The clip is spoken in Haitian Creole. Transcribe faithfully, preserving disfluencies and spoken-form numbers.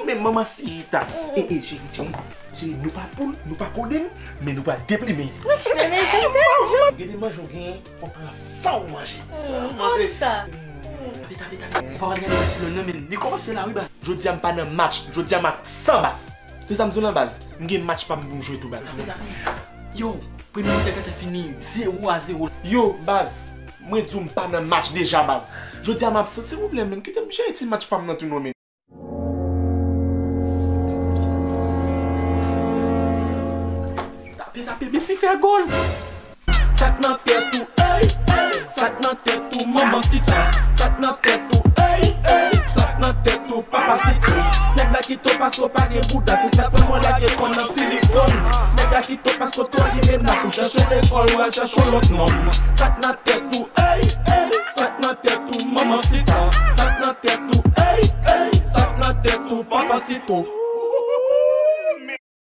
Men manman Sita. E, e, cheri, cheri, cheri, nou pa poul, nou pa kodenn, men nou pral deplimen. Mwen chita nan jèn. Gade manje w genyen, fò pran san w manje. Konn sa. Tape, tape, tape. Ou pa pral gade Barcelone nan, men li kòmanse la, wi, baz. Jodi a m pa nan match, jodi a m absan, baz. Te sa m di w lan, baz. M gen match pa m pou m jwe tou, baz. Tape, tape. Yo, premye mitan gentan fini, zewo a zewo. Yo, baz, mwen di w m pa nan match deja, baz. Jodi a m absan, silvouplè, men, kite m jere ti match pa m nan tou non, men. Tape, tape, Messi fè gòl! Sa k nan tèt ou, ey, ey, sa k nan tèt ou, manman Sita. Sa k nan tèt ou, ey, ey, sa k nan tèt ou, papa Sita. Nèg la kite w paske w pa gen bouda, se sa k fè mwen lage kò nan silikòn. Nèg la kite w paske w twò limena, ou chèche w lekòl, ou al chèche w lòt nonm. Sa k nan tèt ou, ey, ey, sa k nan tèt ou, manman Sita. Sa k nan tèt ou, ey, ey, sa k nan tèt ou, papa Sita.